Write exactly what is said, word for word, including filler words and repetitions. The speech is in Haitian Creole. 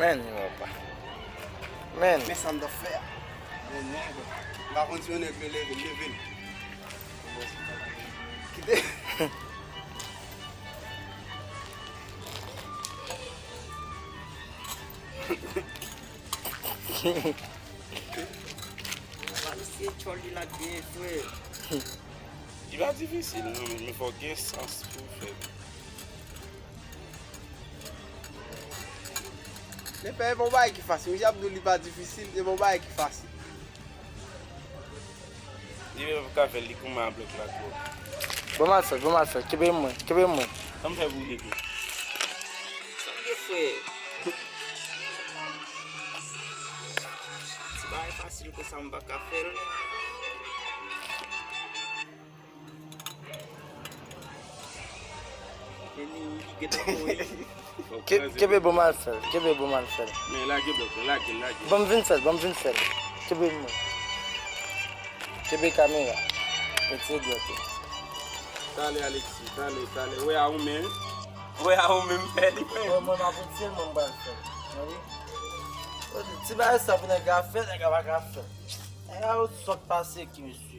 Men, papa. Men. Men sa m t ap fè a. Men nèg. M pa konn si yon nèg vle leve l, leve l. Kite. Pale se tchòl li la byen, frè. Li pa difisil, non, men fò w gen sans pou w fè l. Lè fè e pa yon bagay ki fasil. Misye ap di w li pa difisil, e pa yon bagay ki fasil. Li menm ka fè l, li kouman a blòk la twòp. Bon Marcel, bon Marcel, kenbe mwen, kenbe mwen. Sa m fè pou w kenbe? Sa m gen, frè? Ti bagay fasil konsa, m pa ka fè l. Vini, li gentan mouri. Ke-, kenbe bon Marcel, kenbe bon Marcel. Men lage blòk la, lage l, lage l. Ban m vin fè l, ban m vin fè l. Kenbe mwen. Kenbe kamera. Retire dwèt ou. Tale, Alexis, tale, tale. Wè a ou menm. Wè a ou menm fè li menm. Mwen, mwen, m ap retire l, mwen, m pral fè l. Tande? Ti bagay sa pou nèg la fè, nèg la pa ka fè. Nèg la sòt pase ki mesye.